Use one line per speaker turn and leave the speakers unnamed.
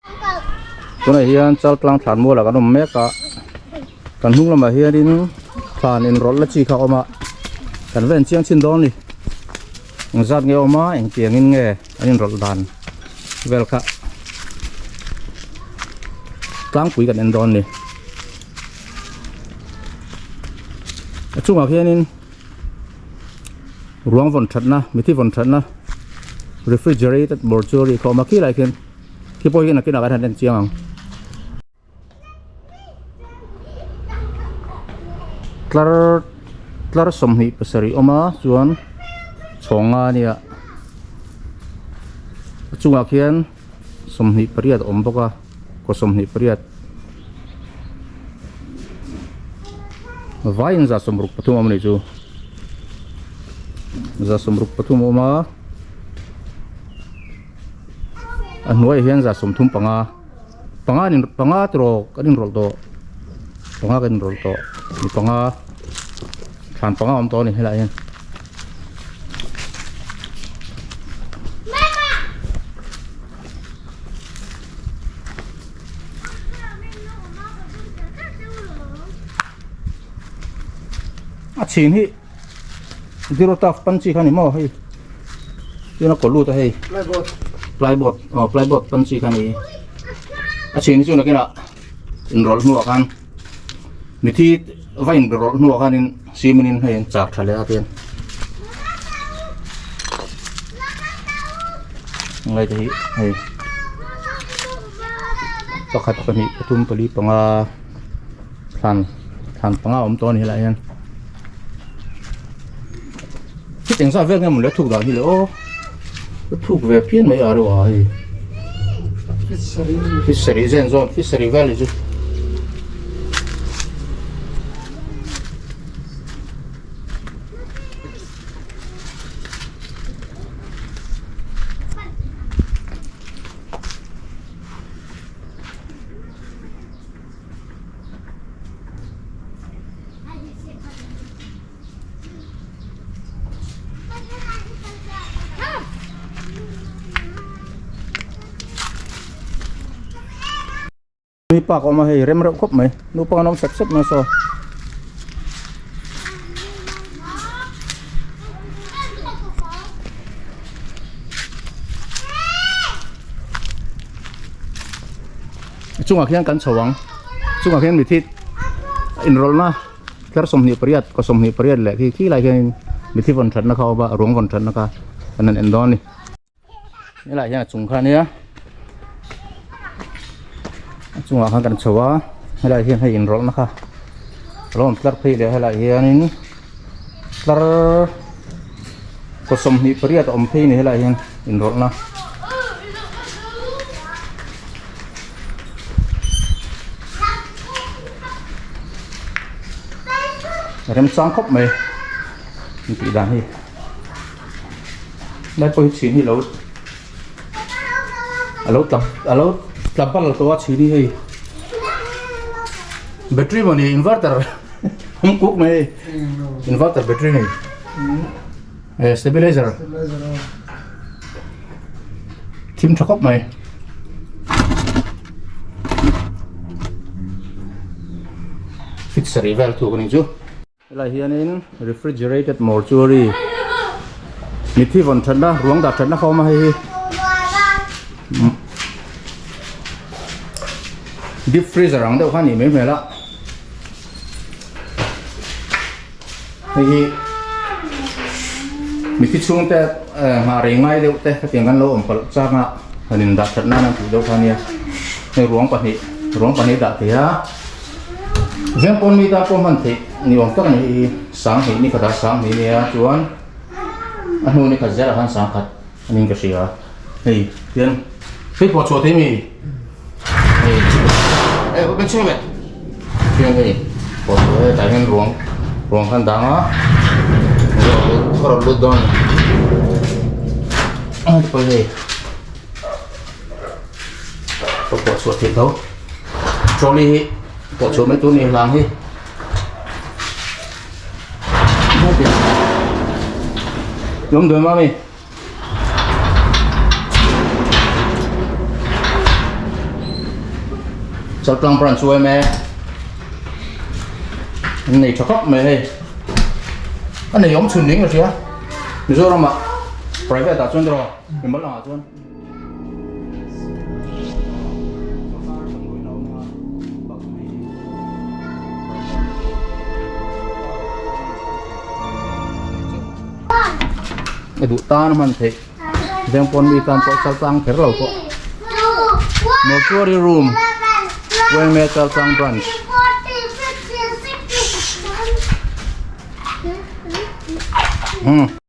Tunah hian Chaltlang thlan mualah kan awm mek a, kan hnung lamah hianin thlan inrawlh la chi kha a awm a, kan va enchiang chhin dawn a ni. Engzat nge a awm a, engtiangin nge an inrawlh dan vel kha tlangpui kan en dawn a ni. A chungah khianin ruang vawn thatna mithi vawn thatna refrigerated mortuary kha a awm a khilaiah khian. Khi pawh hi nakinah kan han en chiang ang. Tlar tlar 27 awm a chuan chhawng nga ania a chungah khian 28 a awm bawk a kaw 28 vaiin 63 a awm a nih chu 63 a awm a. A hnuaiah hian 35 panga an in panga tiraw kan inrawlh tawh panga kan inrawlh tawh mi panga thlan panga a awm tawh a ni helaiah hian. A chhin hi. Zero taf pan chi kha ni maw hei tuna kaw lut a hei
plyboard
plyboard aw plyboard pan chi kha ni a chhin hi chu nakinah inrawlh hnuah khan mithi va inrawlh hnuah khanin cement in hei an chak tha leh a tian ngai te hi hei pakhat pahnih pathum pali panga thlan thlan panga a awm tawh a ni helaiah hian. Hetiang zat vel nge maw le thuk dan hi le aw ka thuk ve phian mai a reuh a hei fishery zen zawn fishery vel hi chu. Mi park a awm a hei rem reuh khawp mai naupang an awm sep sep mai a saw. Chungah khian kan chho ang chungah khian mithi inrawlhna tlar 28 kaw 28 leh khi khi lai khianin mithi vawn thatna kha a awm a ruang vawn thatna kha kan han en dawn a ni helaiah hian a chung kha ania a chungah khan kan chho a helaiah hian hei inrawlhna kha a lo awm tlar phei leh a helaiah hianin tlar kaw 28 a awm phei a ni helaiah hian inrawlhna. Remchang khawp mai an tih dan hi lai pawh hi chhin hi lo a lo tla a lo tla bal tawh a chhin hi hei battery maw ni inverter awm kuk mai hei inverter battery ni eh stabilizer thim tha khawp mai fixer vel thuk ani chu helai hianin refrigerated mortuary mithi vawn thatna ruang dah thatna kha a awm a hei hi deep freezer ang deuh kha a nih mai hmel a Hei hi mithi chhungte nghah rei ngai deuh te hetiang kan lo awm palh chang a han in dah that nan an tih deuh kha ania hei ruang pahnih ruang pahnih dah thei a veng pawn mi tan pawh hman theih ni awm tak a ni hei hi sang hnih ni khatah sang hnih ania chuan a hnu ni khat zelah khan sang khat a niin ka hria hei tian hei pawh chhuah thei mi hei hei ka chhung leh Khian hei pawh chu hetah hian ruang ruang khan dang a a rawn lut dawn a ni pawh hei ka pawh chhuah theih tho trolley hi pawh chhuah mai tur a ni hlang hi lawm dawn mami. Chaltlang branch yma an nei tha khawp mai hei a nei awm chhun ding ka hria Mizoram ah private ah chuan erawh mimal ang ah chuan. A duh tan a hman theih veng pawn mi tan pawh chaltlang kher lo pawh mortuary room yma chaltlang branch. Hmm.